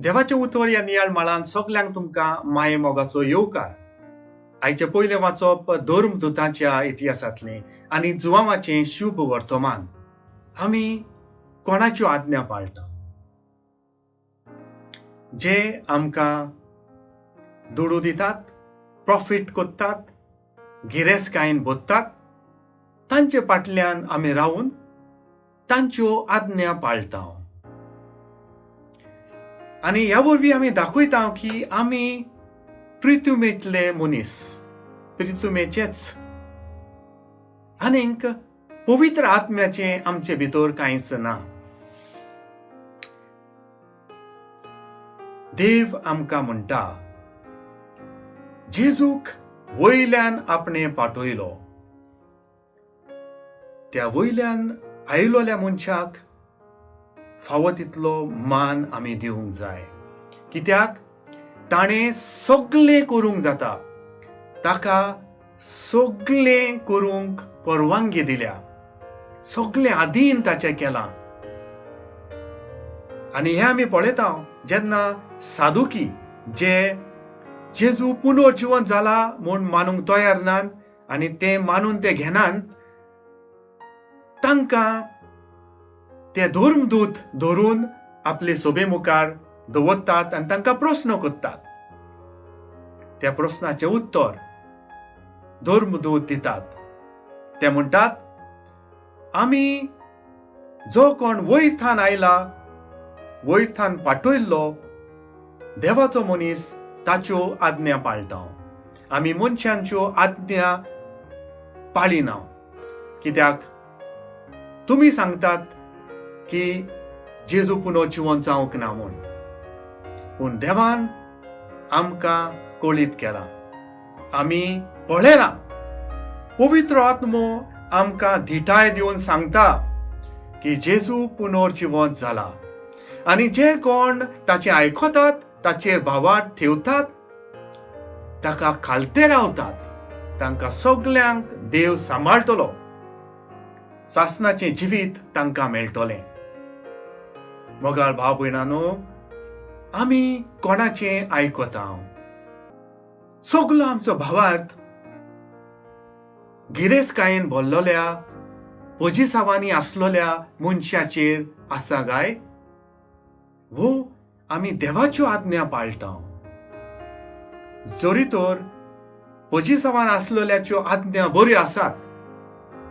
देवाचें उतर ह्या नियाळ माळान सगल्यांक तुमकां माये मोगाचो येवकार. आयचें पयलें वाचप धर्मदुतांच्या इतिहासांतलें आनी जुवांवाचें शुभ वर्तमान. आमी कोणाच्यो आज्ञा पाळटा? जे आमकां दुडू दितात, प्रॉफीट कोत्तात, गिरेस्तकायेन भरतात, तांचे फाटल्यान आमी रावून तांच्यो आज्ञा पाळटा. आनी ह्या वरवीं आमी दाखयता की आमी प्रितुमेंतले मनीस, प्रितुमेचेच, आनीक पवित्र आत्म्याचें आमचे भितर कांयच ना. देव आमकां म्हणटा, जेजूक वयल्यान आपणें पाठयलो, त्या वयल्यान आयलोल्या मनशाक फावो तितलो मान आमी दिवंक जाय. कित्याक ताणें सगलें करूंक जाता, ताका सगलें करूंक परवानगी दिल्या, सगलें आदीन ताचें केलां. आनी हें आमी पळयता जेन्ना सादुकी जे जेजू पुनर्जिवन जाला म्हूण मानूंक तयार नात आनी ते मानून ते घेनात, तांकां ते धर्मदूत धरून आपले सोबे मुखार दवरतात आनी तांकां प्रस्न करतात. त्या प्रस्नाचें उत्तर धर्मदूत दितात. ते म्हणटात, आमी जो कोण वयर आयला, वयर पाठयल्लो देवाचो मनीस, ताच्यो आज्ञा पाळटा. आमी मनशांच्यो आज्ञा पाळिना. कित्याक तुमी सांगतात की जेजू पुनर्जिवन जावंक ना म्हूण, पूण देवान आमकां कळीत केलां, आमी पळयलां. पवित्र आत्मो आमकां धिटाय दिवन सांगता की जेजू पुनर्जिवन जाला आनी जे कोण ताचें आयकतात, ताचेर भावार्थ ठेवतात, ताका खालते रावतात, तांकां सगल्यांक देव सांबाळटलो, सासनाचें जिवीत तांकां मेळटलें. मोगाळ भाव भयणानो, आमी कोणाचें आयकता? सगलो आमचो भावार्थ गिरेस्तकायेन भरलेल्या, पोजिसांवांनी आसलेल्या मनशाचेर आसा काय? वो आमी देवाच्यो आज्ञा पाळटा? जरी तर पोजिसांवान आसलेल्याच्यो आज्ञा बऱ्यो आसात,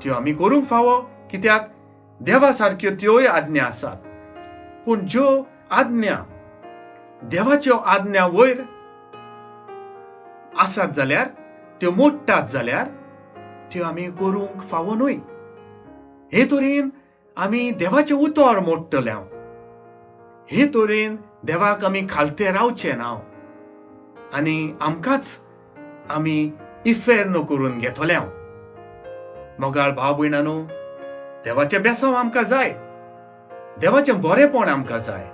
त्यो आमी करूंक फावो, कित्याक देवा सारक्यो त्योय आज्ञा आसात. पूण ज्यो आज्ञा देवाच्यो आज्ञा वयर आसात जाल्यार, त्यो मोडटात जाल्यार, त्यो आमी करूंक फावो न्हय. हे तरेन आमी देवाचें उतर मोडटले. हे तरेन देवाक आमी खालते रावचे ना आनी आमकांच आमी इफेर्न करून घेतले. मोगाळ भाव भयणानो, देवाचें बेसांव आमकां जाय, देवाचें बरेंपण आमकां जाय,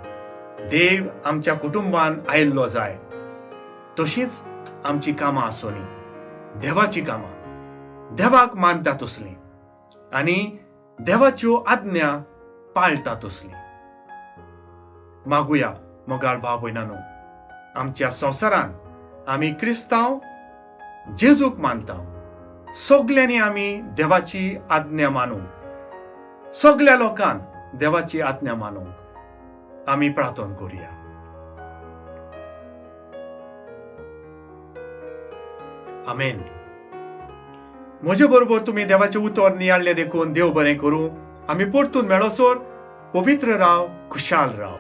देव आमच्या कुटुंबान आयिल्लो जाय. तशीच आमची कामां आसुनी, देवाची कामां, देवाक मानता तसलीं आनी देवाच्यो आज्ञा पाळटा तसलीं. मागुया मोगाळ भाव भयणानो, आमच्या संवसारांत आमी क्रिस्तांव जेजूक मानता, सगल्यांनी आमी देवाची आज्ञा मानूंक, सगल्या लोकांक देवाची आज्ञा मानूंक आमी प्रार्थना करुया. आमेन. म्हजे बरोबर तुमी देवाचें उतर नियाळ्ळें देखून देव बरें करूं. आमी परतून मेळोसर पवित्र राव, खुशाल राव.